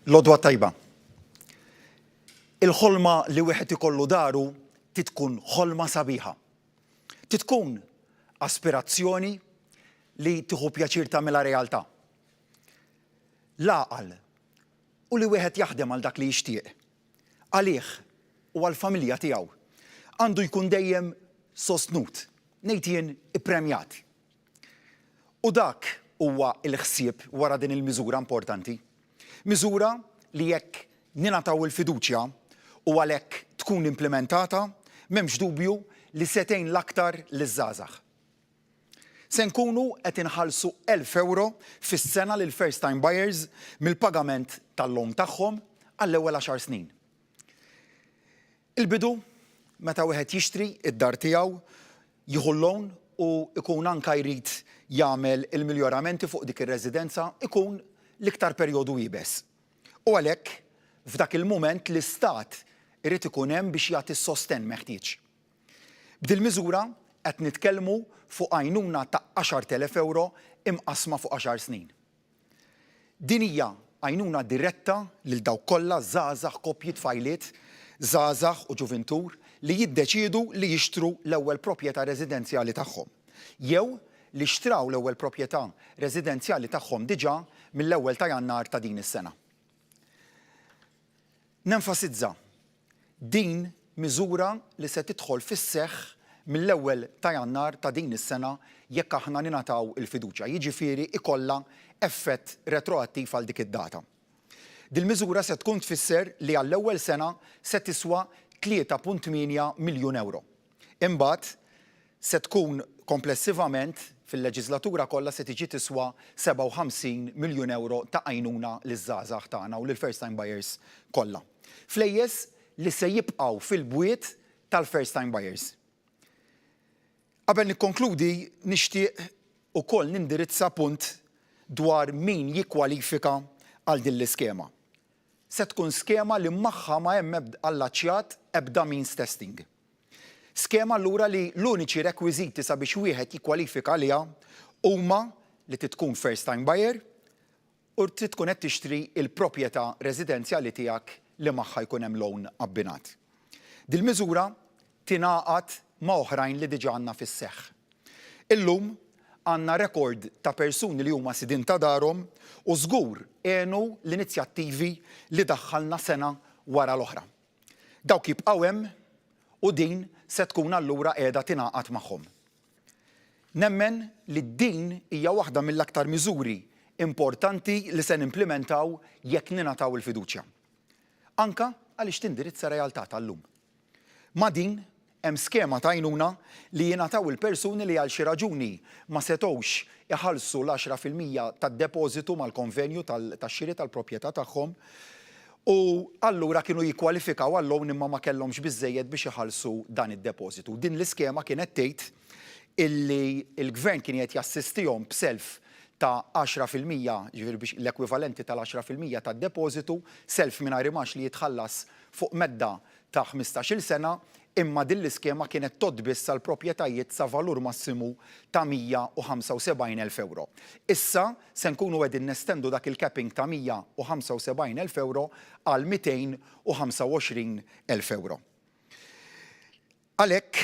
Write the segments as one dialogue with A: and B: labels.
A: L-għodwa t-tajba. Il-ħolma li wieħed ikollu daru trid tkun ħolma sabiħa. Trid tkun aspirazzjoni li tieħu pjaċir tagħmilha realtà. L-għaqal u li wieħed jaħdem għal dak li jixtieq, għalih u għall-familja tiegħu, għandu jkun dejjem sostnut, ngħid jien ippremjat. U dak huwa l-ħsieb wara din il-miżura importanti. Miżura li jekk ningħataw il-fiduċja u għalhekk tkun implimentata, m'hemmx dubju li se tgħin l-aktar liż-żgħażagħ. Se nkunu qed inħallsu 1,000 ewro fis-sena lill-first time buyers mill-pagament tal-loan tagħhom għall-ewwel għaxar snin. Il-bidu, meta wieħed jixtri d-dar tiegħu, jieħu l-loan u jkun anke jrid jagħmel il-miljoramenti fuq dik ir-residenza, ikun l-iktar perjodu iebes. U għalhekk, f'dak il-mument l-Istat irid ikun hemm biex jagħti s-sostenn meħtieġ. B'dil-miżura qed nitkellmu fuq għajnuna ta' 10,000 ewro imqassma fuq għaxar snin. Din hija għajnuna diretta lil dawk kollha, żgħażagħ, koppji, tfajliet, żgħażagħ u ġuvintur li jiddeċiedu li jixtru l-ewwel proprjetà residenzjali tagħhom, jew li xtraw l-ewwel proprjetà residenzjali tagħhom diġà mill-ewwel ta' Jannar ta' din is-sena. Nenfasizza, din miżura li se tidħol fis-seħħ mill-ewwel ta' Jannar ta' din is-sena jekk aħna ningħataw il-fiduċja, jiġifieri ikollha effett retroattiv għal dik id-data. Dil-miżura se tkun tfisser li għall-ewwel sena se tiswa 3.8 miljun ewro. Imbagħad se tkun komplessivament fil-leġiżlatura kollha se tiġi tiswa 57 miljun ewro ta' għajnuna liż-żgħażagħ tagħna u lill-first time buyers kollha. Flejjes li se jibqgħu fil-bwiet tal-first time buyers. Qabel nikkonkludi nixtieq ukoll nindirizza punt dwar min jikkwalifika għal din l-iskema. Se tkun skema li magħha ma hemm allaċjat ebda means testing. Skema allura li l-uniċi rekwiżiti sabiex wieħed jikkwalifika għaliha huma li trid tkun first time buyer u trid tkun qed tixtri l-proprjetà residenzjali tiegħek li magħha jkun hemm loan abbinat. Dil-miżura tingħaqad ma' oħrajn li diġà għandna fis-seħħ. Illum għandna rekord ta' persuni li huma sidien ta' darhom u żgur għenu l-inizjattivi li daħħalna sena wara l-oħra. Dawk jibqgħu hemm u din se tkun allura qiegħda tingħaqad magħhom. Nemmen li din hija waħda mill-aktar miżuri importanti li se nimplimentaw jekk ningħataw il-fiduċja. Anke għaliex tindirizza realtà tal-lum. Ma' din, hemm skema ta' għajnuna li jingħataw il-persuni li għal xi raġuni ma setgħux iħallsu l-10% tad-depożitu mal-konvenju tax-xiri tal-proprjetà tagħhom u allura kienu jikkwalifikaw għal-loan imma ma kellhomx biżżejjed biex iħallsu dan id-depożitu. Din l-iskema kienet tgħid illi l-Gvern kien qiegħed jassistihom b'self ta' 10%, jiġifieri biex l-ekwivalenti tal-10% tad-depożitu, self mingħajr imgħax li jitħallas fuq medda ta' 15-il sena, imma din l-iskema kienet tgħodd biss għal proprjetajiet sa valur massimu ta' 175,000 ewro. Issa se nkunu qegħdin nestendu dak il-capping ta' 175,000 ewro għal 225,000 ewro. Għalhekk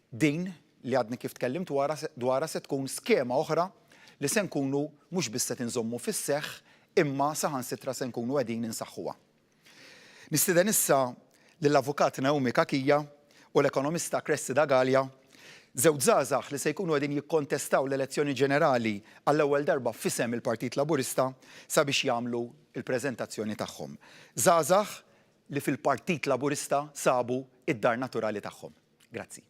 A: din li għadni kif tkellimt dwarha se tkun skema oħra li se nkunu mhux biss qed inżommu fis-seħħ imma saħansitra se nkunu qegħdin insaħħuha. Nistieden issa lill-Avukat Naomi Cachia u l-ekonomista Cressida Galea, żewġ żgħażagħ li se jkunu qegħdin jikkontestaw l-elezzjoni ġenerali għall-ewwel darba f'isem il-Partit Laburista sabiex jagħmlu l-preżentazzjoni tagħhom. Żgħażagħ li fil-Partit Laburista sabu d-dar naturali tagħhom. Grazzi.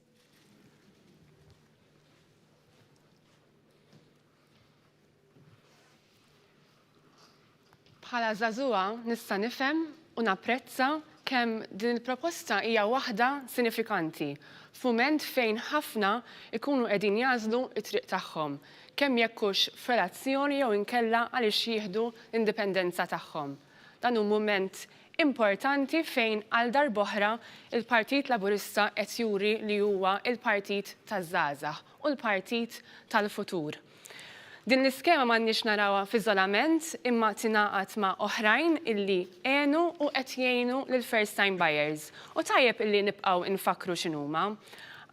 B: Bħala żagħżugħa nista' nifhem u napprezza kemm din il-proposta hija waħda sinifikanti f'mument fejn ħafna jkunu qegħdin jagħżlu t-triq tagħhom, kemm jekk hux f'relazzjoni jew inkella għaliex jieħdu l-indipendenza tagħhom. Dan hu mument importanti fejn għal darb'oħra l-Partit Laburista qed juri li huwa l-partit taż-żgħażagħ u l-partit tal-futur. Din l-iskema m'għandniex narawha f'iżolament imma tingħaqad ma' oħrajn illi għenu u qed jgħinu lill-first time buyers u tajjeb illi nibqgħu nfakkru x'inhuma.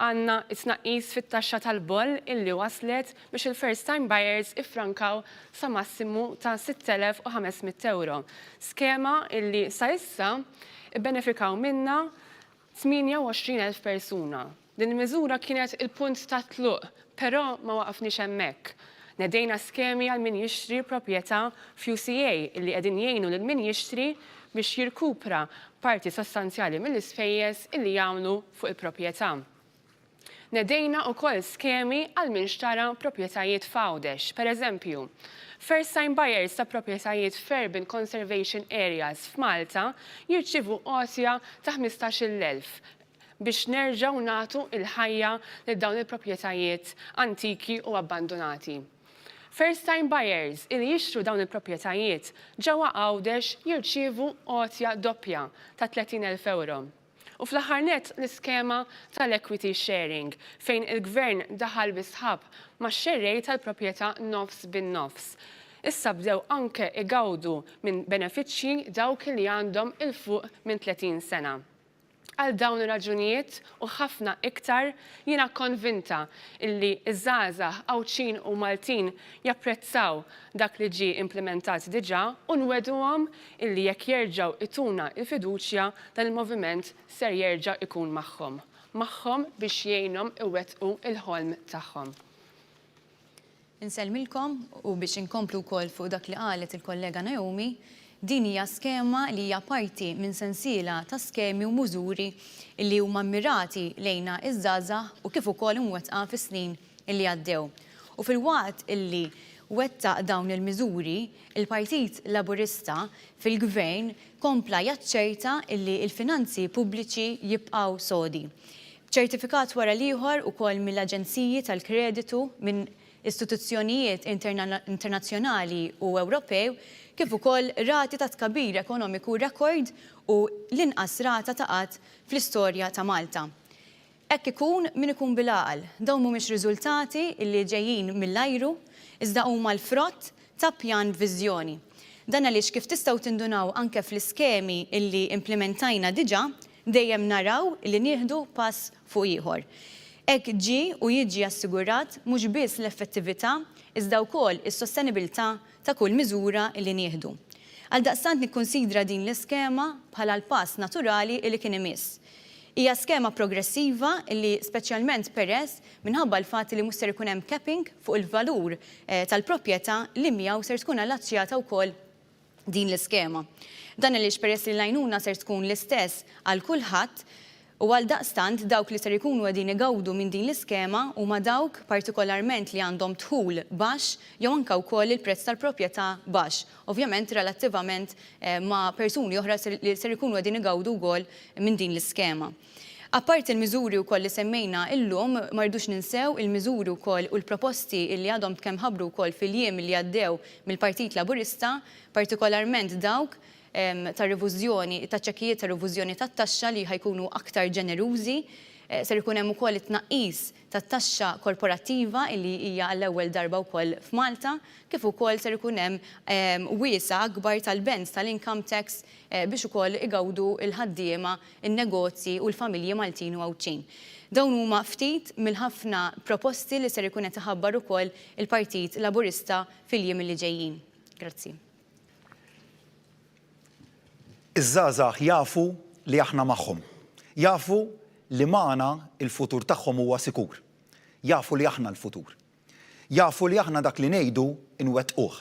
B: Għandna t-tnaqqis fit-taxxa tal-boll illi wasslet biex il-first time buyers iffrankaw sa massimu ta' 6,500 ewro. Skema illi sa issa bbenefikaw minnha 28,000 persuna. Din il-miżura kienet il-punt tat-tluq, però ma waqafniex hemmhekk. Nedejna skemi għal min jixtri proprjetà f'UCA illi qegħdin jgħinu lil min jixtri biex jirkupra parti sostanzjali mill-ispejjeż illi jagħmlu fuq il-proprjetà. Nedejna ukoll skemi għal min xtara proprjetajiet f'Għawdex. Per eżempju, first time buyers ta' proprjetajiet f'urban conservation areas f'Malta jirċievu għotja ta' 15,000 biex nerġgħu nagħtu l-ħajja lil dawn il-proprjetajiet antiki u abbandunati. First time buyers li jixtru dawn il-proprjetajiet ġewwa Għawdex jirċievu għotja doppja ta' 30,000 ewro. U fl-aħħar nett l-iskema tal-equity sharing fejn il-Gvern daħal bi sħab max-xerrej tal-proprjetà nofs bin-nofs. Issa bdew anke igawdu minn benefiċċji dawk li għandhom 'il fuq minn 30 sena. Għal dawn ir-raġunijiet u ħafna iktar jiena konvinta illi ż-żgħażagħ Għawdxin u Maltin japprezzaw dak li ġie implimentat diġà u nwegħduhom illi jekk jerġgħu ituna l-fiduċja dan il-moviment ser jerġa' ikun magħhom. Magħhom biex jgħinhom iwettqu l-ħolm tagħhom.
C: Insellmilkom u biex inkomplu wkoll fuq dak li qalet il-kollega Naomi, din hija skema li hija parti minn sensiela ta' skemi u mużuri li huma mmirati lejna ż-żgħażagħ u kif ukoll imwettqa fis-snin li għaddew. U filwaqt illi wettaq dawn il-miżuri, il-Partit Laburista fil-Gvern kompla jaċċerta illi l-finanzi pubbliċi jibqgħu sodi. B'ċertifikat wara l-ieħor ukoll mill-aġenziji tal-kreditu, minn istituzzjonijiet internazzjonali u Ewropew, kif ukoll rati ta' tkabbir ekonomiku rekord u l-inqas rata ta' qgħad fl-istorja ta' Malta. Hekk ikun min ikun bil-għaqal. Dawn mhumiex riżultati li ġejjin mill-ajru, iżda huma l-frott ta' pjan b'viżjoni. Dan għaliex kif tistgħu tindunaw anke fl-iskemi li implimentajna diġà, dejjem naraw li nieħdu pass fuq ieħor. Hekk ġie u jiġi assigurat mhux biss l-effettività iżda wkoll is-sostenibilità ta' kull miżura li nieħdu. Għaldaqstant nikkunsidra din l-iskema bħala l-pass naturali li kien imiss. Hija skema progressiva li speċjalment peress minħabba l-fatt li mhux ser ikun hemm capping fuq il-valur tal-proprjetà li miegħu ser tkun allaċċjata wkoll din l-iskema. Dan għaliex peress li l-għajnuna ser tkun l-istess għal kulħadd u għaldaqstant dawk li ser ikunu qegħdin igawdu minn din l-iskema huma dawk partikolarment li għandhom dħul baxx jew anke wkoll il-prezz tal-proprjetà baxx, ovvjament relattivament ma' persuni oħra li ser ikunu qegħdin igawdu wkoll minn din l-iskema. Apparti l-miżuri wkoll li semmejna illum, ma rridux ninsew il-miżuri wkoll u l-proposti li għadhom kemm ħabbru wkoll fil-jiem li għaddew mill-Partit Laburista, partikolarment dawk tar-rivużjoni, taċ-ċekkijiet ta' rivużjoni tat-taxxa li ħa jkunu aktar ġenerużi. Ser ikun hemm ukoll it-tnaqqis tat-taxxa korporattiva li hija għall-ewwel darba wkoll f'Malta, kif ukoll ser ikun hemm wiesgħa akbar tal-bands tal-income tax biex ukoll igawdu l-ħaddiema, in-negozji u l-familji Maltin u Għawdxin. Dawn huma ftit mill-ħafna proposti li ser ikun qed iħabbar ukoll il-Partit Laburista fil-jiem li ġejjin. Grazzi.
A: Iż-żgħażagħ jafu li aħna magħhom. Jafu li magħna l-futur tagħhom huwa sikur. Jafu li aħna l-futur. Jafu li aħna dak li ngħidu nwettquh.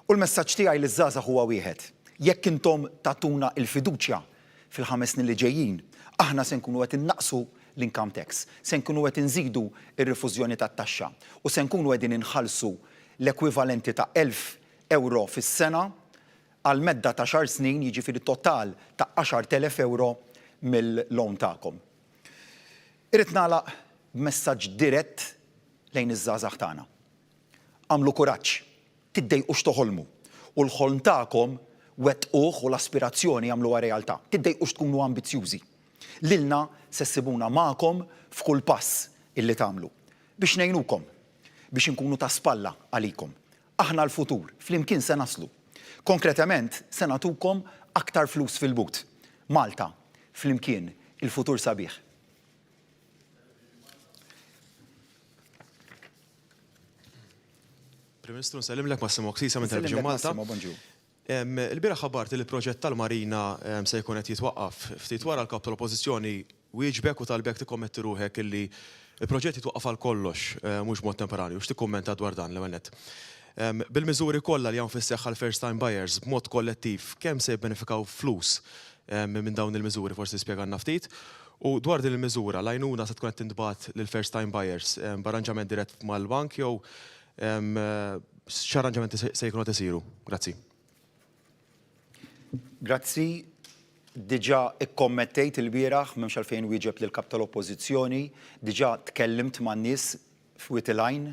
A: U l-messaġġ tiegħi liż-żgħażagħ huwa wieħed, jekk intom tagħtuna l-fiduċja fil-ħames snin li ġejjin, aħna se nkunu qed innaqqsu l-income tax, se nkunu qed inżidu r-rifużjoni tat-taxxa u se nkunu qegħdin inħallsu l-ekwivalenti ta' 1,000 ewro fis-sena għal medda ta' għaxar snin, jiġifieri total ta' 10,000 ewro mill-loan tagħkom. Irrid nagħlaq b'messaġġ dirett lejn iż-żgħażagħ tagħna. Agħmlu kuraġġ, tiddejqux toħolmu u l-ħolm tagħkom wettquh u l-aspirazzjoni agħmluha realtà. Tiddejqux tkunu ambizzjużi. Lilna se ssibuna magħkom f'kull pass illi tagħmlu biex ngħinukom. biex inkunu ta' spalla għalikom. Aħna l-futur, flimkien se naslu. Konkretament, se nagħtukom aktar flus fil-but. Malta, flimkien, il-futur sabiħ.
D: Prim Ministru, nsellimlek Massimo Ksisa minn Television Malta.
A: Massimo, bonġu.
D: Ilbieraħ ħabbart li l-proġett tal-Marina se jkun qed jitwaqqaf. Ftit wara l-Kap tal-Oppożizzjoni wieġbek u talbek tikkommetti ruħek illi l-proġett jitwaqqaf għal kollox, mhux b'mod temporanju. X'tikkummenta dwar dan l-ewwel nett? Bil-miżuri kollha li hawn fis-seħħ għall-first time buyers b'mod kollettiv, kemm se jibbenefikaw flus minn dawn il-miżuri? Forsi tispjegalna ftit. U dwar din il-miżura, l-għajnuna se tkun qed tintbagħat lill-first time buyers b'arranġament dirett mal-bank jew X'arranġamenti se jkunu qed isiru? Grazzi.
A: Grazzi. Diġà ikkommettejt ilbieraħ, m'hemmx għalfejn nwieġeb lill-Kap tal-Oppożizzjoni, diġà tkellimt man-nies f'Wied il-Għajn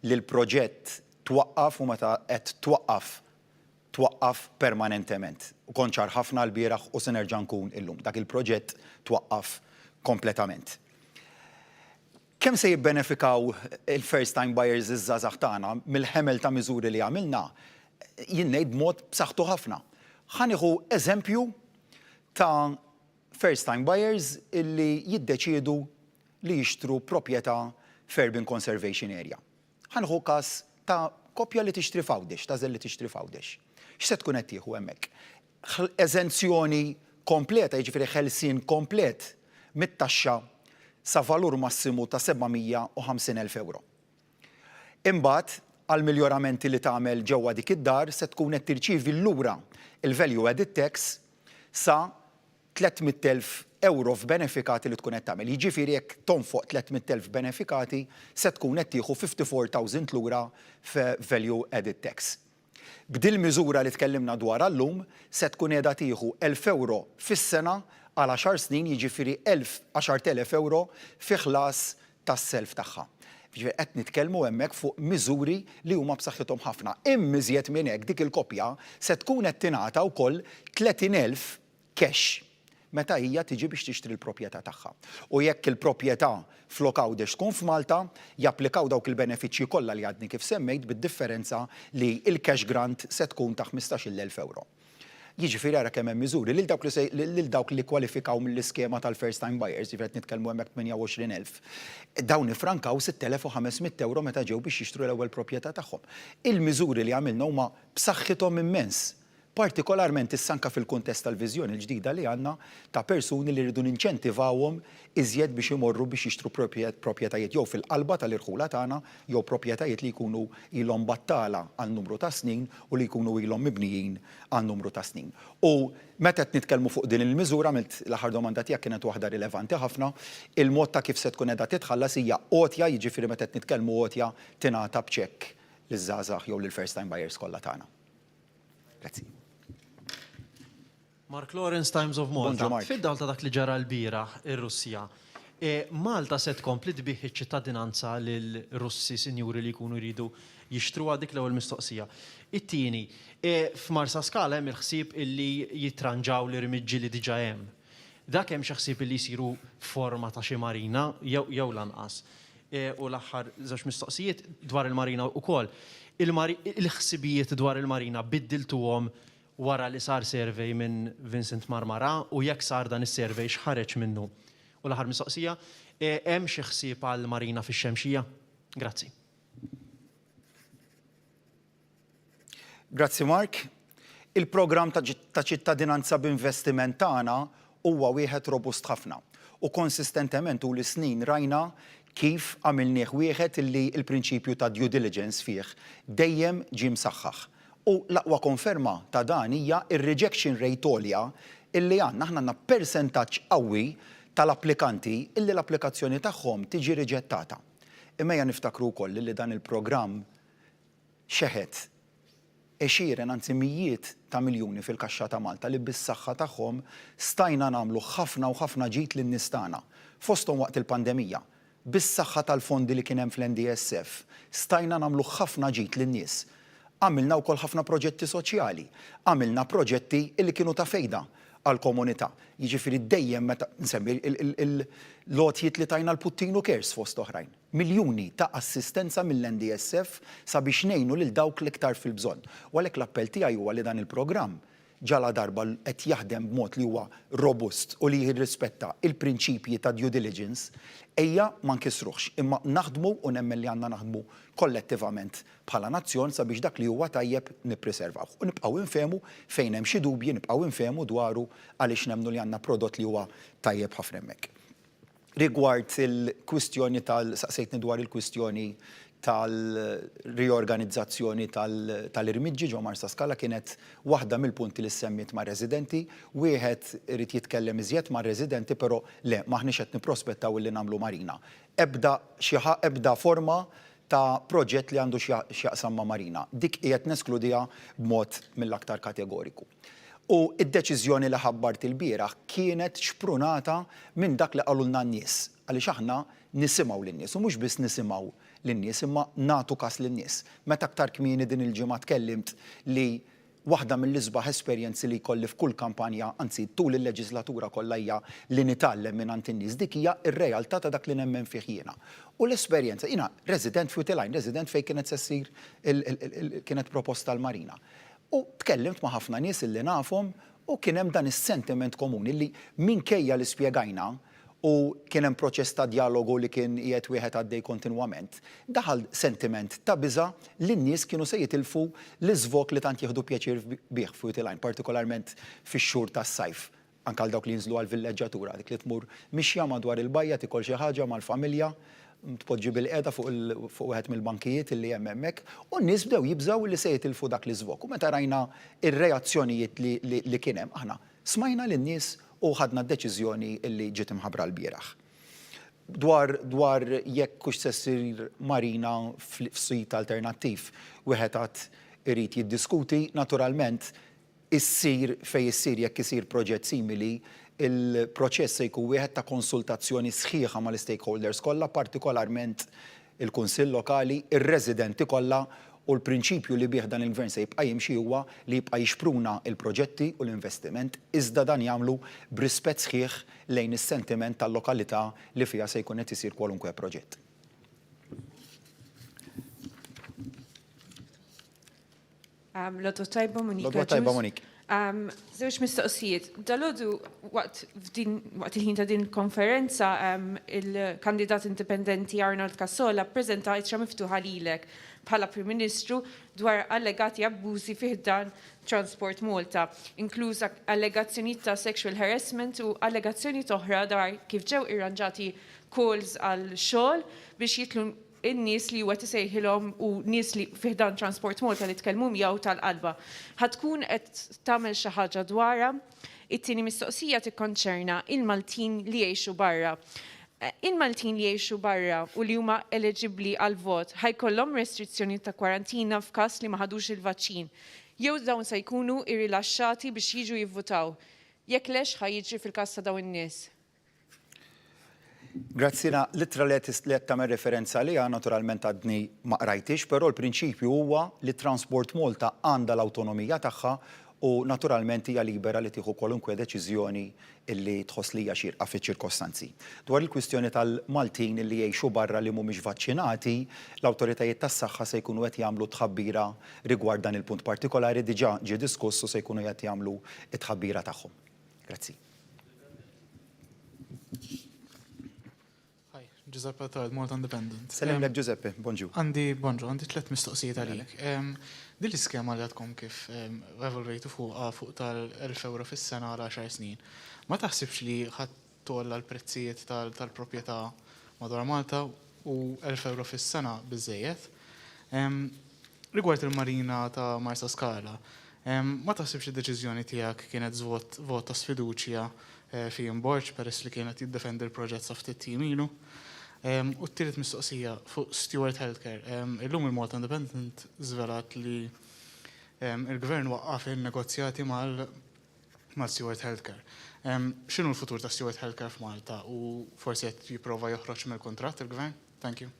A: li l-proġett twaqqaf u meta għedt twaqqaf, twaqqaf permanentement. U kont ċar ħafna lbieraħ u se nerġa' nkun illum. Dak il-proġett twaqqaf kompletament. Kemm se jibbenefikaw il-first time buyers iż-żgħażagħ tagħna mill-ħemel ta' miżuri li għamilna, jien ngħid b'mod b'saħħtu ħafna. Ħa nieħu eżempju ta' first time buyers illi jiddeċiedu li jixtru proprjetà f'urban conservation area. Ħa nieħu każ ta' koppja li tixtri f'Għawdex, tagħżel li tixtri f'Għawdex. X'se tkun qed tieħu hemmhekk? Eżenzjoni kompleta, jiġifieri ħelsien komplet mit-taxxa sa valur massimu ta' 750,000 ewro. Imbagħad, għall-miljoramenti li tagħmel ġewwa dik id-dar se tkun qed tirċievi lura l-value added tax sa 300,000 ewro f'benefikati li tkun qed tagħmel. Jiġifieri jekk tonfoq 300,000 f'benefikati se tkun qed tieħu 54,000 lura f'value added tax. B'dil-miżura li tkellimna dwarha llum, se tkun qiegħda tieħu 1,000 ewro fis-sena għal għaxar snin, jiġifieri 1,000, 10,000 ewro fi ħlas tas-self tagħha. Jiġifieri qed nitkellmu hemmhekk fuq miżuri li huma b'saħħithom ħafna. Imma iżjed minn hekk dik il-koppja se tkun qed tingħata wkoll 30,000 cash meta hija tiġi biex tixtri l-proprjetà tagħha. U jekk il-proprjetà flok Għawdex tkun f'Malta, japplikaw dawk il-benefiċċji kollha li għadni kif semmejt bid-differenza li l-cash grant se tkun ta' 15-il elf ewro. Jiġifieri ara kemm hemm miżuri lil dawk li se lil dawk li kkwalifikaw mill-iskema tal-first time buyers, jiġifieri qed nitkellmu hemmhekk 28,000, dawn iffrankaw 6,500 ewro meta ġew biex jixtru l-ewwel proprjetà tagħhom. Il-miżuri li għamilna huma b'saħħithom immens. Partikolarment issa anke fil-kuntest tal-viżjoni l-ġdida li għandna ta' persuni li rridu ninċentivawhom iżjed biex imorru biex jixtru proprjetajiet jew fil-qalba tal-irħula tagħna jew proprjetajiet li jkunu ilhom battala għal numru ta' snin u li jkunu ilhom mibnijin għal numru ta' snin. U meta qed nitkellmu fuq din il-miżura, għamilt l-aħħar domanda tiegħek kienet waħda rilevanti ħafna, il-mod ta' kif se tkun qiegħda titħallas hija għotja, jiġifieri meta qed nitkellmu għotja tingħata b'ċekk liż-żgħażagħ jew lill-first time buyers kollha tagħna. Grazzi.
E: Mark Lawrence, Times of Malta. Fid-dawl ta' dak li ġara lbieraħ ir-Russja, e, Malta se tkompli tbigħ iċ-ċittadinanza lil Russi sinjuri li jkunu jridu jixtruha dik l-ewwel mistoqsija. It-tieni, e, f'Marsaskala hemm il-ħsieb illi jitranġaw l-irmiġġi li diġà hemm. Dak hemm xi ħsieb illi jsiru f'forma ta' xi marina jew jew lanqas. U l-aħħar żewġ mistoqsijiet dwar il-marina wkoll. Il-ħsibijiet dwar il-marina biddiltuhom wara li sar survey minn Vincent Marmara u jekk sar dan is-survey x'ħareġ minnu? U l-aħħar mistoqsija, hemm xi ħsieb għal marina fix-Xemxija? Grazzi.
A: Grazzi Mark. Il-programm ta' ċittadinanza b'investiment tagħna huwa wieħed robust ħafna u konsistentement tul is-snin rajna kif għamilnieh wieħed li l-prinċipju ta' due diligence fih dejjem ġie msaħħaħ. U l-aqwa konferma ta' dan hija r-rejection rate għolja illi għandna. Aħna għandna persentaġġ qawwi tal-applikanti illi l-applikazzjoni tagħhom tiġi riġettata. Imma ejja niftakru wkoll illi dan il-programm xeħet għexieren, anzi mijiet ta' miljuni fil-kaxxa ta' Malta li bis-saħħa tagħhom stajna nagħmlu ħafna u ħafna ġid lin-nies tagħna, fosthom waqt il-pandemija. Bis-saħħa tal-fondi li kien hemm fl-NDSF stajna nagħmlu ħafna ġid lin-nies. Għamilna wkoll ħafna proġetti soċjali. Għamilna proġetti li kienu ta' fejda għall-komunità. Jiġifieri dejjem meta, nsemmi l-għotjiet li tajna l-Puttinu Cares fost oħrajn. Miljuni ta' assistenza mill-NDSF sabiex ngħinu lil dawk l-iktar fil-bżonn. U għalhekk l-appell tiegħi huwa li dan il-programm, ġaladarba qed jaħdem b'mod li huwa robust u li jirrispetta l-prinċipji ta' due diligence, ejja ma nkissruhx, imma naħdmu u nemmen li għandna naħdmu kollettivament bħala nazzjon sabiex dak li huwa tajjeb nippriservawh. U nibqgħu nfehmu fejn hemm xi dubji nibqgħu nfehmu dwaru għaliex nemmnu li għandna prodott li huwa tajjeb ħafna hemmhekk. Rigward il-kwistjoni tal, saqsejtni dwar il-kwistjoni tal-riorganizzazzjoni tal-irmiġġi ġo Marsaskala kienet waħda mill-punti li ssemmiet mar-residenti. Wieħed irid jitkellem iżjed mar-residenti però le, m'aħniex qed nipprospettaw illi nagħmlu marina. Ebda xi ebda forma ta' proġett li għandu x'jaqsam ma' marina. Dik qiegħed neskludiha b'mod mill-aktar kategoriku. U d-deċiżjoni li ħabbart ilbieraħ kienet xprunata minn dak li qalulna n-nies, għaliex aħna nisimgħu lin-nies u mhux biss nisimgħu lin-nies imma nagħtu kas lin-nies. Meta aktar kmieni din il-ġimgħa tkellimt li Waħda mill-isbaħ esperjenzi li jkolli f'kull kampanja, anzi tul il-leġislatura kollha hija li nitgħallem mingħand in-nies. Dik hija r-realtà ta' dak li nemmen fih jiena. U l-esperjenza, jiena resident f'Utiline, resident fejn kienet se ssir kienet proposta l-marina. U tkellimt ma' ħafna nies illi nafhom u kien hemm dan is-sentiment komuni li minkejja li spjegajna, u kien hemm proċess ta' djalogu li kien qiegħed wieħed għaddej kontinwament, daħal sentiment ta' biża' li n-nies kienu se jitilfu l-iżvog li tant jieħdu pjaċir bih f'Wied-il-Għajn, partikolarment fix-xhur tas-sajf, anke għal dawk li jinżlu għall-villeġġatura, dik li tmur mixja madwar il-bajja tiekol xi ħaġa mal-familja, tpoġġi bilqiegħda fuq fuq wieħed mill-bankijiet li hemm hemmhekk, u n-nies bdew jibżgħu li se jitilfu dak l-iżvog. U meta rajna r-reazzjonijiet li kien hemm, aħna Smajna lin-nies u ħadna d-deċiżjoni li ġiet imħabbra lbieraħ. Dwar dwar jekk hux se ssir marina f'sit alternattiv, wieħed għad irid jiddiskuti. Naturalment, issir fejn issir jekk isir proġett simili, il-proċess se jkun wieħed ta' konsultazzjoni sħiħa mal-istakeholders kollha, partikolarment il-Kunsill Lokali, ir-residenti kollha u l-prinċipju li bih dan il-Gvern se jibqa' jimxi huwa li jibqa' jixpruna l-proġetti u l-investiment iżda dan jagħmlu b'rispett sħiħ lejn is-sentiment tal-lokalità li fiha se jkun qed isir kwalunkwe proġett.
F: L-għodwa tajba Monique.
A: L-għodwa tajba Monique.
F: Żewġ mistoqsijiet. Dalgħodu waqt waqt il-ħin ta' din il-konferenza il-kandidat indipendenti Arnold Cassola ppreżenta ittra miftuħa lilek bħala Prim Ministru dwar allegati abbużi fi ħdan Transport Malta, inkluż allegazzjonijiet ta' sexual harassment u allegazzjonijiet oħra dwar kif ġew irranġati calls għal xogħol biex jidħlu in-nies li huwa qed isejħilhom u nies li fi ħdan Transport Malta li tkellmu miegħu tal-qalba. Ħa tkun qed tagħmel xi ħaġa dwarha? It-tieni mistoqsija tikkonċerna il-Maltin li jgħixu barra. Il-Maltin li jgħixu barra u li huma eleġibbli għall-vot ħa jkollhom restrizzjonijiet ta' kwarantina f'każ li ma ħadux il-vaċċin? Jew dawn se jkunu irrilaxxati biex jiġu jivvutaw? Jekk le x'ħa jiġri fil-każ ta' dawn in-nies?
A: Grazzi na, l-ittra li qed tagħmel referenza għaliha naturalment għadni ma qrajthiex, però l-prinċipju huwa li Transport Malta għandha l-awtonomija tagħha u naturalment hija libera li tieħu kwalunkwe deċiżjoni li tħoss li hija xierqa fiċ-ċirkostanzi. Dwar il-kwistjoni tal-Maltin li jgħixu barra li mhumiex vaċċinati, l-awtoritajiet tas-saħħa se jkunu qed jagħmlu tħabbira rigward dan il-punt partikolari, diġà ġie diskuss u se jkunu qed jagħmlu t-tħabbira tagħhom. Grazzi.
G: Hi, Giuseppe Attard, Malta Independent.
A: Sellimlek Giuseppe, bonġu.
G: Għandi, bonġu, għandi tlet mistoqsijiet għalik. Din l-iskema li għadkom kif evolvejtu fuqha fuq tal-1000 euro fis-sena għal għaxar snin, ma taħsibx li ħa tgħolla l-prezzijiet tal-proprjetà madwar Malta u 1000 euro fis-sena biżżejjed? Rigward il-marina ta' Marsaskala, Ma taħsibx li d-deċiżjoni tiegħek kienet vot vot ta' sfiduċja f'Ian Borg peress li kien qed jiddefendi l-proġett sa ftit jiem ilu? U t-tielet mistoqsija fuq Steward Healthcare. Illum il-Malta Independent żvelat li l-Gvern waqqaf in-negozjati mal mal Steward Healthcare. X'inhu l-futur ta' Steward Healthcare f'Malta u forsi qed jipprova joħroġ mill-kuntratt il-Gvern? Thank you.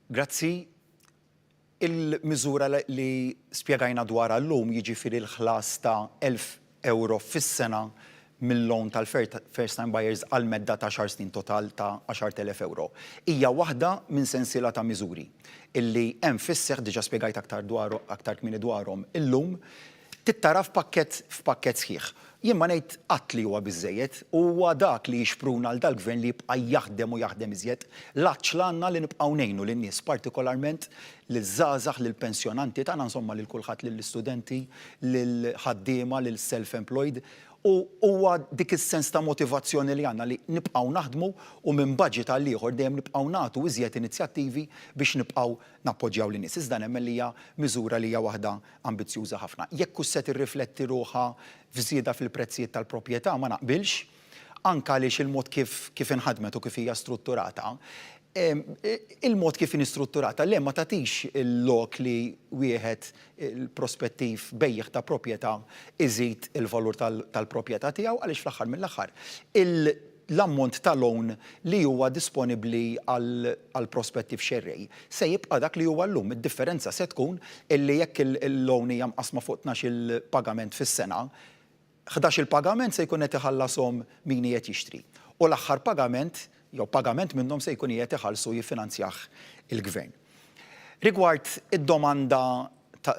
A: Grazzi. Il-miżura li spjegajna dwarha llum, jiġifieri l-ħlas ta' 1,000 ewro fis-sena mil-loan tal-first time buyers għal medda ta' għaxar snin total ta' 10,000 ewro. Hija waħda minn sensiela ta' miżuri illi hemm fis-seħħ, diġà spjegajt aktar dwar aktar kmieni dwarhom illum, Trid tara f'pakkett f'pakkett sħiħ. Jien ma ngħid qatt li huwa biżżejjed. Huwa dak li jixpruna għal dal-Gvern li jibqa' jaħdem u jaħdem iżjed. L-għatx l-għandna li nibqgħu ngħinu lin-nies, partikolarment liż-żgħażagħ, lill-pensjonanti tagħna, insomma lil kulħadd, lill-istudenti, lill-ħaddiema, lill-self-employed. U huwa dik is-sens ta' motivazzjoni li għandna li nibqgħu naħdmu u minn budget għal ieħor dejjem nibqgħu nagħtu iżjed inizjattivi biex nibqgħu nappoġġjaw lin-nies. Iżda nemmen li hija miżura li hija waħda ambizzjuża ħafna. Jekk hux se tirrifletti ruħha f'żieda fil-prezzijiet tal-proprjetà ma naqbilx, anke għaliex il-mod kif kif inħadmet u kif hija strutturata, il-mod kif inhi strutturata le ma tagħtix il-lok li wieħed il-prospettiv bejjiegħ ta' proprjetà iżid il-valur tal-proprjetà tiegħu għaliex fl-aħħar mill-aħħar l-ammont ta' loan li huwa disponibbli għall-prospettiv xerrej se jibqa' dak li huwa llum. Id-differenza se tkun illi jekk il-loan hija mqassma fuq tnax-il pagament fis-sena, ħdax-il pagament se jkun qed iħallashom min qiegħed jixtri u l-aħħar pagament jew pagament minnhom se jkun qiegħed iħallsu jiffinanzjah il-Gvern. Rigward id-domanda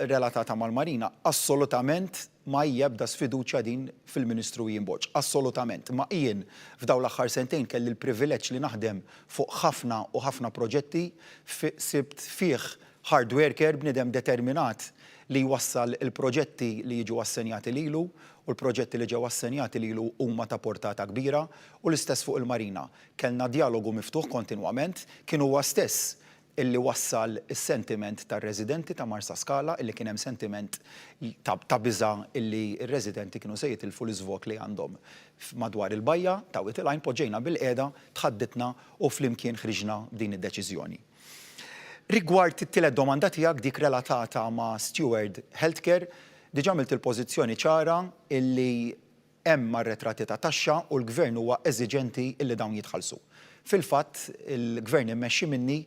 A: relatata mal-Marina, assolutament ma hija ebda sfiduċja din fil-Ministru Ian Borg. Assolutament. Ma Ian f'dawn l-aħħar sentejn kelli l-privileġġ li naħdem fuq ħafna u ħafna proġetti, sibt fih hard worker, bniedem determinat li jwassal il-proġetti li jiġu assenjati lilu u l-proġetti li ġew assenjati lilu huma ta' portata kbira u l-istess fuq il-Marina. Kellna djalogu miftuħ kontinwament, kien huwa stess illi wassal is-sentiment tar-residenti ta' Marsaskala illi kien hemm sentiment ta' biża' illi r-residenti kienu se jitilfu l-iżvog li għandhom madwar il-bajja ta' Wied il-Għajn, poġġejna bilqiegħda, tħadditna u flimkien ħriġna b'din id-deċiżjoni. Rigward it-tielet domanda tiegħek, dik relatata ma' Steward Healthcare, diġà għamilt il-pożizzjoni ċara illi Hemm arretrati ta' taxxa u l-Gvern huwa eżiġenti illi dawn jitħallsu. Fil-fatt, il-Gvern immexxi minni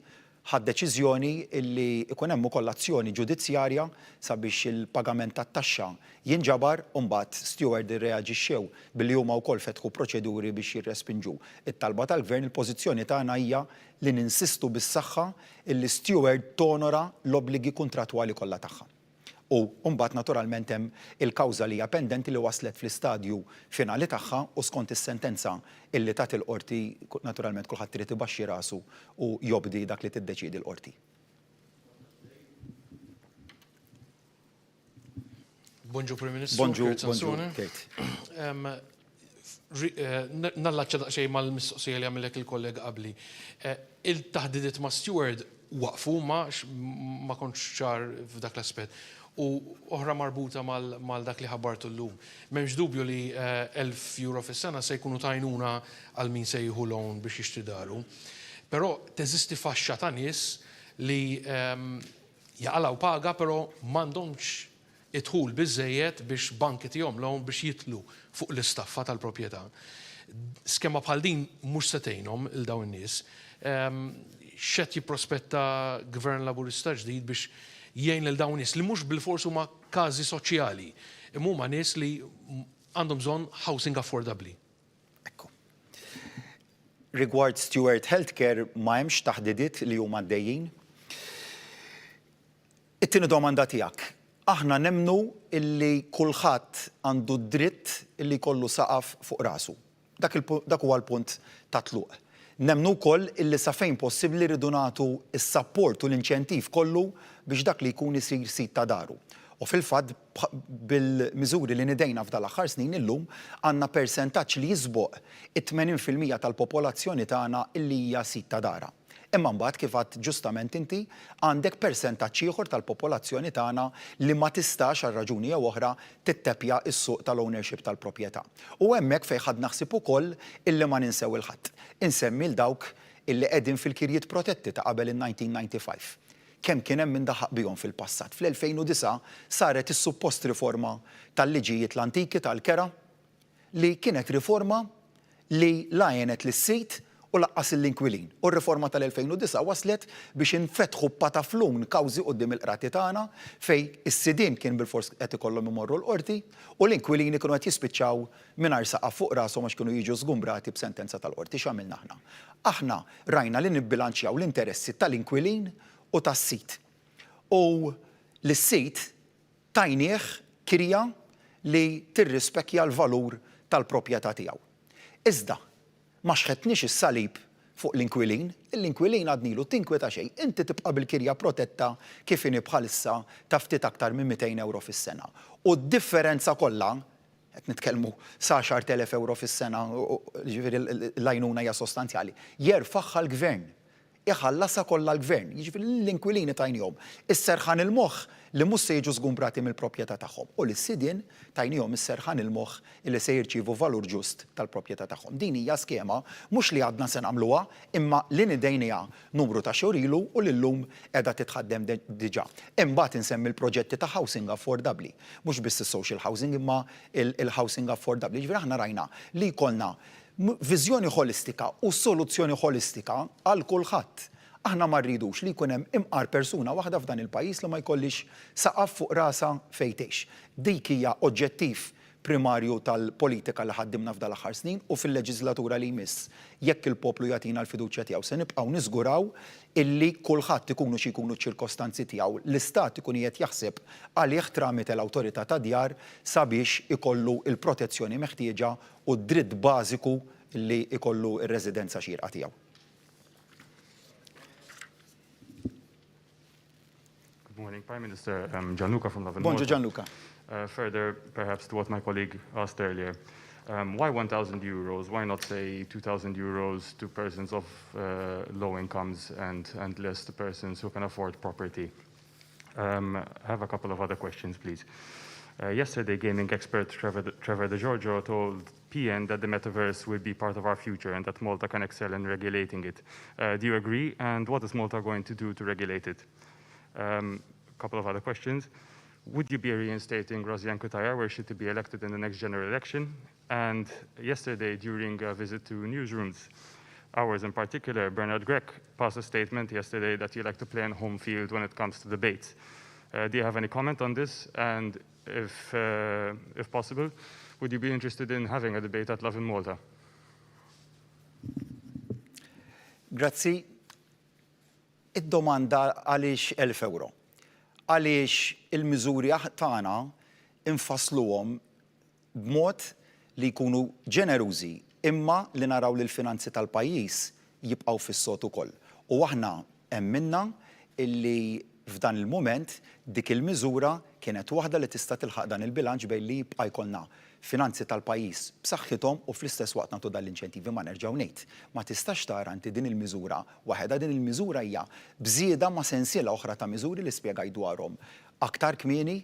A: ħa d-deċiżjoni illi jkun hemm ukoll azzjoni ġudizzjarja sabiex il-pagament tat-taxxa jinġabar u mbagħad Steward irreaġixxew billi huma wkoll fetħu proċeduri biex jirrespinġu t-talba tal-Gvern. Il-pożizzjoni tagħna hija li ninsistu bis-saħħa illi Steward tonora l-obbligi kuntrattwali kollha tagħha. U mbagħad naturalment hemm il-kawża li hija pendenti li waslet fl-istadju finali tagħha u skont is-sentenza illi tat il-Qorti naturalment kulħadd irid ibaxxi rasu u jobdi dak li tiddeċiedi l-Qorti.
H: Bonġu Prim Ministru.
A: Bonġu, bonġu, Kurt.
H: Nallaċċa daqsxejn mal-mistoqsija li għamillek il-kollega qabli. Il-taħdidiet ma' Steward waqfu ma ma kontx ċar f'dak l-aspett. U oħra marbuta mal dak li ħabbartu llum. M'hemmx dubju li €1,000 fis-sena se jkunu t'għajnuna għal min se jieħu loan biex jixtri daru. Però teżisti faxxa ta' nies li jaqalgħu paga però m'għandhomx id-dħul biżżejjed biex bank itihom loan biex jidħlu fuq l-istaffa tal-proprjetà. Skema bħal din mhux se tgħinhom 'il dawn in-nies. X'qed jipprospetta Gvern Laburista ġdid biex jgħin lil dawn in-nies li mhux bilfors huma każi soċjali, imma huma nies li għandhom bżonn housing affordabbli?
A: Ekku. Rigward Steward Healthcare ma hemmx taħdidiet li huma għaddejjin. It-tieni domanda tiegħek. Aħna nemmnu illi kulħadd għandu d-dritt illi jkollu saqaf fuq rasu. Dak dak huwa l-punt ta' tluq. Nemmnu wkoll illi sa fejn possibbli rridu nagħtu s-sapport u l-inċentiv kollu biex dak li jkun isir sid ta' daru. U fil-fatt bil-miżuri li nidejna f'dal-aħħar snin illum għandna persentaġġ li jisboq it-80% tal-popolazzjoni tagħna illi hija sid ta' darha. Imma mbagħad kif għedt ġustament inti, għandek persentaġġ ieħor tal-popolazzjoni tagħna li ma tistax għal raġuni jew oħra titteppja s-suq tal-ownership tal-proprjetà. U hemmhekk fejn ħadna ħsieb ukoll illi ma ninsew 'il ħadd. Insemmi 'l dawk illi qegħdin fil-kirjiet protetti ta' qabel in-1995. Kemm kien hemm min daħaq bihom fil-passat. Fl-2009 saret is-suppost riforma tal-liġijiet l-antiki tal-kera li kienet riforma li la għenet lis-sid. u lanqas l-inkwilin. U r-riforma tal-2009 waslet biex infetħu pataflun kawżi quddiem il-qrati tagħna fejn is-sidien kien bilfors qed ikollhom imorru l-qorti u l-inkwilini kienu qed jispiċċaw mingħajr saqaf fuq rashom għax kienu jiġu żgumbrati b'sentenza tal-qorti. X'għamilna aħna? Aħna rajna li nibbilanċjaw l-interessi tal-inkwilin u tas-sid. U lis-sid tajnieh kirja li tirrispekkja l-valur tal-proprjetà tiegħu. Iżda, ma xħetniex is-salib fuq l-inkwilin, l-inkwilin għadnilu tinkweta xejn, inti tibqa' bil-kirja protetta kif inhi bħalissa ta' ftit aktar minn 200 ewro fis-sena. U d-differenza kollha, qed nitkellmu sa 10,000 ewro fis-sena, jiġifieri l-għajnuna hija sostanzjali, jerfagħha l-Gvern. Iħallasha kollha l-Gvern, jiġifieri lill-inkwilini tajniehom is-serħan il-moħħ li mhux se jiġu żgumbrati mill-proprjetà tagħhom u lis-sidien tajniehom is-serħan il-moħħ li se jirċievu valur ġust tal-proprjetà tagħhom. Din hija skema mhux li għadna se nagħmluha imma li nidejniha numru ta' xhur ilu u li llum qiegħda titħaddem diġà. Imbagħad insemmi l-proġetti ta' housing affordabbli, mhux biss is-social housing imma l-housing affordabbli. Jiġifieri aħna rajna li jkollna Viżjoni ħolistika u soluzzjoni ħolistika għal kulħadd. Aħna ma rridux li jkun hemm imqar persuna waħda f'dan il-pajjiż li ma jkollhiex saqaf fuq rasha fejn tgħix. Dik hija oġġettiv primarju tal-politika li ħaddimna f'dal-aħħar snin u fil-leġiżlatura li jmiss, jekk il-poplu jagħtina l-fiduċja tiegħu, se nibqgħu niżguraw illi kulħadd, ikunu xi jkunu ċ-ċirkostanzi tiegħu, l-Istat ikun qiegħed jaħseb għalih tramite l-Awtorità tad-Djar sabiex ikollu l-protezzjoni meħtieġa u d-dritt bażiku li jkollu r-residenza xierqa tiegħu.
I: Good morning, Prime Minister. Um, Gianluca from Lovin
A: Bonġu Gianluca.
I: Uh, further, perhaps, to what my colleague asked earlier. Um, why 1,000 euros? Why not say 2,000 euros to persons of uh, low incomes and, and less to persons who can afford property? Um, I have a couple of other questions, please. Uh, yesterday, gaming expert Trevor, Trevor DeGiorgio told PN that the metaverse will be part of our future and that Malta can excel in regulating it. Uh, do you agree? And what is Malta going to do to regulate it? Um, a couple of other questions. Would you be reinstating Rosianne Cutajar were she to be elected in the next general election? And yesterday, during a visit to newsrooms, ours in particular, Bernard Grech passed a statement yesterday that you like to play on home field when it comes to debates. Uh, do you have any comment on this? And if, uh, if possible, would you be interested in having a debate at Lovin Malta?
A: Grazzi. Id-domanda għaliex 1000 euro? Għaliex il-miżuri tagħna infassluhom b'mod li jkunu ġenerużi imma li naraw li l-finanzi tal-pajjiż jibqgħu fis-sod ukoll. U aħna emminna illi f'dan il-mument dik il-miżura kienet waħda li tista' tilħaq dan il-bilanċ bejn li jibqa' jkollna finanzi tal-pajjiż b'saħħithom u fl-istess waqt nagħtu dan l-inċentivi. Ma nerġgħu ngħid, ma tistax tara inti din il-miżura waħedha, din il-miżura hija b'żieda ma' sensiela oħra ta' miżuri li spjegajt dwarhom aktar kmieni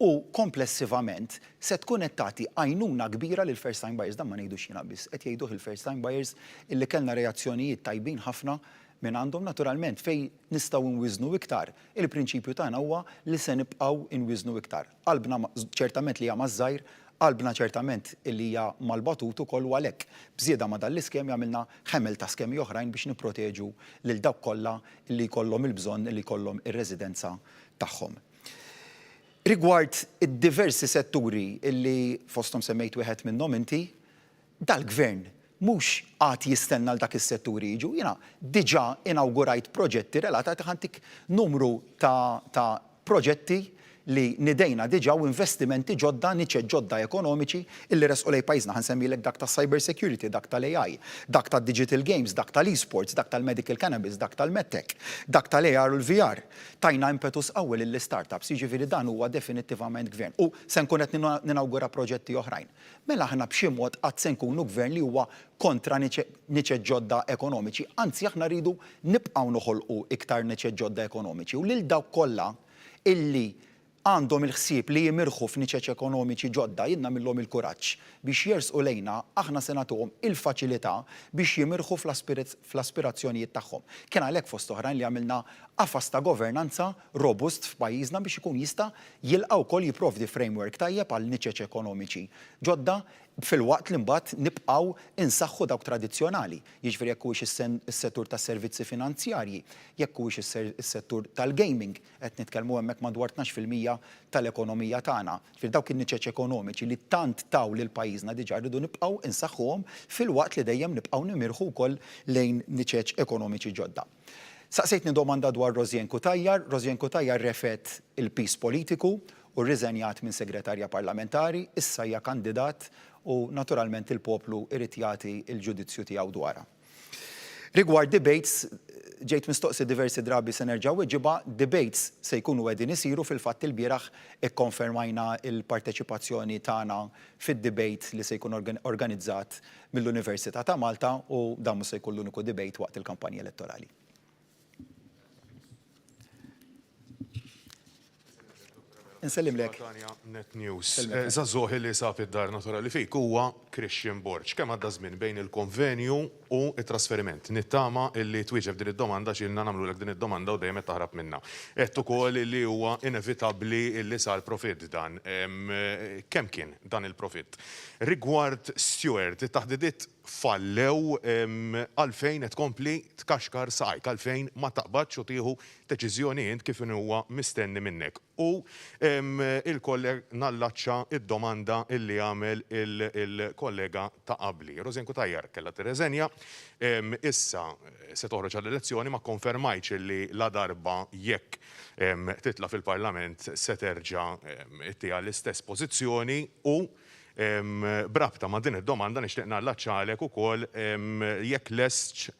A: u komplessivament se tkun qed tagħti għajnuna kbira lill-first time buyers, dan ma ngħidux jiena biss, qed jgħiduh il-first time buyers illi kellna reazzjonijiet tajbin ħafna mingħandhom. Naturalment fejn nistgħu nwiżnu iktar, il-prinċipju tagħna huwa li se nibqgħu nwiżnu iktar. Qalbna ċertament li hija maż-żgħir, qalbna ċertament illi hija mal-batut ukoll u għalhekk b'żieda ma' dan l-iskemi għamilna ħemel ta' skemi oħrajn biex nipproteġu lil dawk kollha li jkollhom il-bżonn li jkollhom ir-residenza tagħhom. Rigward id-diversi setturi li fosthom semmejt wieħed minnhom inti, dal-Gvern mhux qagħad jistenna l dak is-setturi jiġu. Jiena diġà inawgurajt proġetti relatati ħa ntik numru ta' ta' proġetti li nidejna diġà u investimenti ġodda, niċeċ ġodda ekonomiċi illi resqu lejn pajjiżna. Ħa nsemmilek dak tas-cyber security, dak tal-AI, dak tad-digital games, dak tal-esports, dak tal-medical cannabis, dak tal-medtech, dak tal-AR u l-VR. Tajna impetus qawwi lill-istartups, jiġifieri dan huwa definittivament gvern u se nkun qed ninawgura proġetti oħrajn. Mela aħna b'xi mod qatt se nkunu gvern li huwa kontra niċeċ ġodda ekonomiċi, anzi aħna rridu nibqgħu noħolqu iktar niċeċ ġodda ekonomiċi u lil dawk kollha illi għandhom il-ħsieb li jimirħu f'niċeċ ekonomiċi ġodda, jien nagħmilhom il-kuraġġ biex jersqu lejna, aħna se nagħtuhom il-faċilità biex jimirħu fl-aspirazzjonijiet tagħhom. Kien għalhekk fost oħrajn li għamilna qafas ta' governanza robust f'pajjiżna biex ikun jista' jilqa' wkoll jipprovdi framework tajjeb għal niċeċ ekonomiċi ġodda. Filwaqt li mbagħad nibqgħu insaħħu dawk tradizzjonali, jiġifieri jekk huwiex is-settur tas-servizzi finanzjarji, jekk huwiex is-settur tal-gaming, qed nitkellmu hemmhekk madwar 12% tal-ekonomija tagħna. Jiġifieri dawk in-niċeċ ekonomiċi li tant taw lil pajjiżna diġà rridu nibqgħu insaħħuhom filwaqt li dejjem nibqgħu nimirħu wkoll lejn niċeċ ekonomiċi ġodda. Saqsejtni domanda dwar Rosianne Cutajar. Rosianne Cutajar refgħet il-piż politiku u rriżenjat minn segretarja parlamentari, issa hija kandidat u naturalment il-poplu irid jagħti l-ġudizzju tiegħu dwarha. Rigward debates, ġejt mistoqsi diversi drabi se nerġa' weġibha, debates se jkunu qegħdin isiru, fil-fatt ilbieraħ ikkonfermajna l-parteċipazzjoni tagħna fid-debate li se jkun organizzat mill-Università ta' Malta u dan mhux se jkun l-uniku debate waqt il-kampanja elettorali. Insellimlek.
J: Katanja, Net News. Żagħżugħ li sab id-dar naturali fik huwa Christian Borg. Kemm għadda żmien bejn il-konvenju u t-trasferiment? Nittama illi twieġeb din id-domanda għax ilna nagħmlulek din id-domanda u dejjem qed taħrab minnha. Għedt ukoll illi huwa inevitabbli illi sar profitt dan. Kemm kien dan il-profitt? Rigward Steward, it-taħdidiet fallew, għalfejn qed tkompli tkaxkar saqajk? Għalfejn ma taqbadx u tieħu deċiżjoni int kif inhuwa mistenni minnek? U il-kolleg nallaċċa d-domanda illi għamel il-kollega ta' qabli. Rosianne Cutajar kellha tirreżenja, issa se toħroġ għall-elezzjoni ma kkonfermajtx illi ladarba jekk titla' fil-Parlament se terġa' ttiha l-istess pożizzjoni u b'rabta ma' din id-domanda nixtieq nallaċċalek ukoll jekk lestx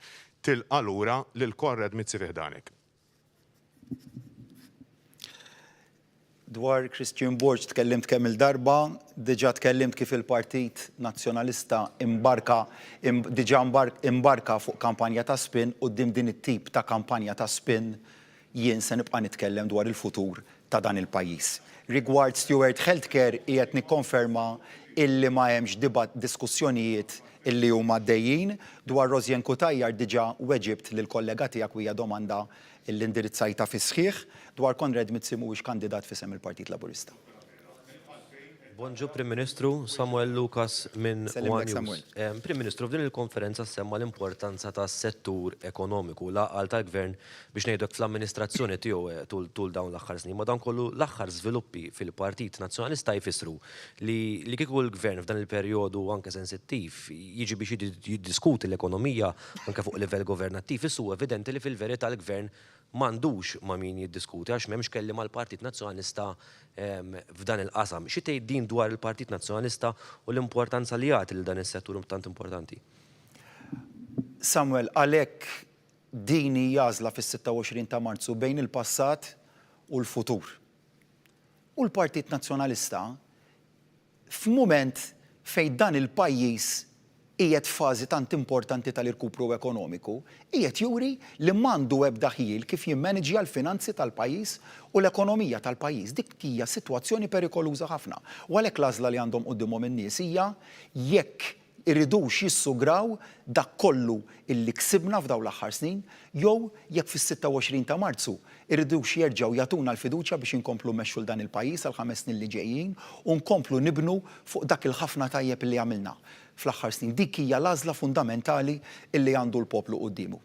J: tilqa' lura lil Konrad Mizzi fi ħdanek.
A: Dwar Christian Borg tkellimt kemm-il darba, diġà tkellimt kif il-Partit Nazzjonalista imbarka diġà imbarka fuq kampanja ta' spin quddiem din it-tip ta' kampanja ta' spin jien se nibqa' nitkellem dwar il-futur ta' dan il-pajjiż. Rigward Steward Healthcare qiegħed nikkonferma illi ma hemmx diskussjonijiet illi huma għaddejjin. Dwar Rosianne Cutajar diġà weġibt lill-kollega tiegħek u hija domanda illi indirizzajtha fis-sħiħ. Dwar Konrad Mizzi mhuwiex kandidat f'isem il-Partit Laburista.
K: Bonġu Prim Ministru, Samuel Lucas minn One News. Prim Ministru, f'din il-konferenza ssemma l-importanza tas-settur ekonomiku, l-għaqal tal-Gvern biex ngħidu hekk fl-amministrazzjoni tiegħu tul tul dawn l-aħħar snin. Madankollu l-aħħar żviluppi fil-Partit Nazzjonalista jfissru li li kieku l-Gvern f'dan il-perjodu anke sensittiv jiġi biex jiddiskuti l-ekonomija anke fuq livell governattiv, issa huwa evidenti li fil-verità l-Gvern m'għandux ma' min jiddiskuti għax m'hemmx kelliem għall-Partit Nazzjonalista f'dan il-qasam. Xi tgħid din dwar il-Partit Nazzjonalista u l-importanza li jagħti lil dan is-settur tant importanti?
A: Samuel, għalhekk din hi għażla fis-26 ta' Marzu bejn il-passat u l-futur. U l-Partit Nazzjonalista F'mument fejn dan il-pajjiż qiegħed f'fażi tant importanti tal-irkupru ekonomiku, qiegħed juri li m'għandu ebda ħjiel kif jimmaniġja l-finanzi tal-pajjiż u l-ekonomija tal-pajjiż. Dik hija sitwazzjoni perikoluża ħafna. U għalhekk l-għażla li għandhom quddiemhom in-nies hija jekk iridux jissugraw dak kollu illi ksibna f'dawn l-aħħar snin jew jekk fis-26 ta' Marzu iridux jerġgħu jagħtuna l-fiduċja biex inkomplu mmexxu 'l dan il-pajjiż għall-ħames snin li ġejjin u nkomplu nibnu fuq dak il-ħafna tajjeb illi għamilna fl-aħħar snin. Dik hija l-għażla fundamentali illi għandu l-poplu quddiemu.